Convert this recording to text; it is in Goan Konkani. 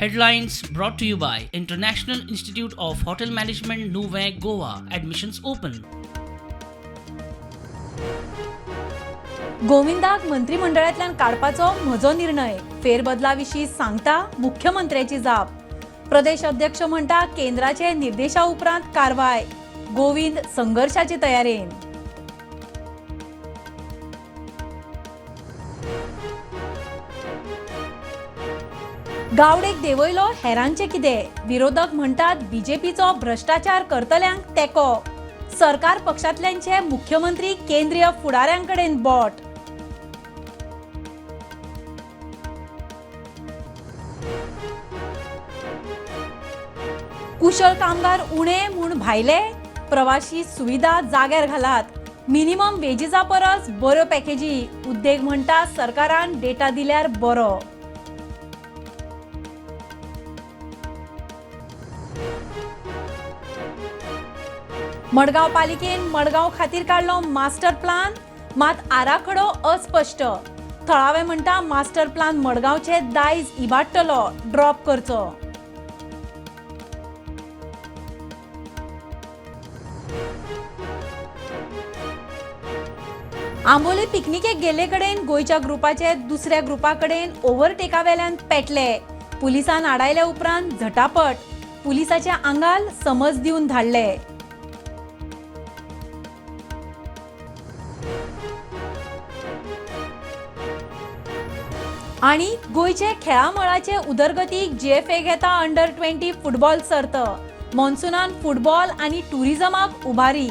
Headlines brought to you by International Institute of Hotel Management, Nuvem, Goa. Admissions open. गोविंदाक मंत्रिमंडळांतल्यान काडपाचो म्हजो निर्णय. फेरबदला विशीं सांगता मुख्यमंत्र्याची जाप. प्रदेश अध्यक्ष म्हणटा केंद्राचे निर्देशा उपरांत कारवाय. गोविंद संघर्शाचे तयारेन. गावडेक देंवयलो, हेरांचें कितें? विरोधक म्हणटात बीजेपीचो भ्रश्टाचार करतल्यांक तेंको. सरकार पक्षांतल्यांचे मुख्यमंत्री केंद्रीय फुडाऱ्यांकडेन बोट. कुशळ कामगार उणे म्हूण भायले प्रवाशी सुविधा जाग्यार घालात. मिनिमम वेजीसा परस बऱ्यो पॅकेजी. उद्देग म्हणटा सरकारान डेटा दिल्यार बरो. मडगांव पालिकेन मडगांव खातीर काडलो मास्टर प्लान, मात आराखडो अस्पश्ट. थळावे म्हणटा मास्टर प्लान मडगांवचे दायज इबाडटलो, ड्रॉप करचो. आंबोली पिकनिकेक गेल्ले कडेन गोंयच्या ग्रुपाचे दुसऱ्या ग्रुपा कडेन ओव्हरटेका वेल्यान पेटले. पुलिसान आडायल्या उपरांत झटापट. पुलिसाच्या आंगाल समज दिवन धाडले. आनी गोंयचे खेळा मळाचे उदरगतीक जीएफए घेता अंडर 20 फुटबॉल सर्त. मॉन्सुनान फुटबॉल आनी टुरिझमाक उभारी.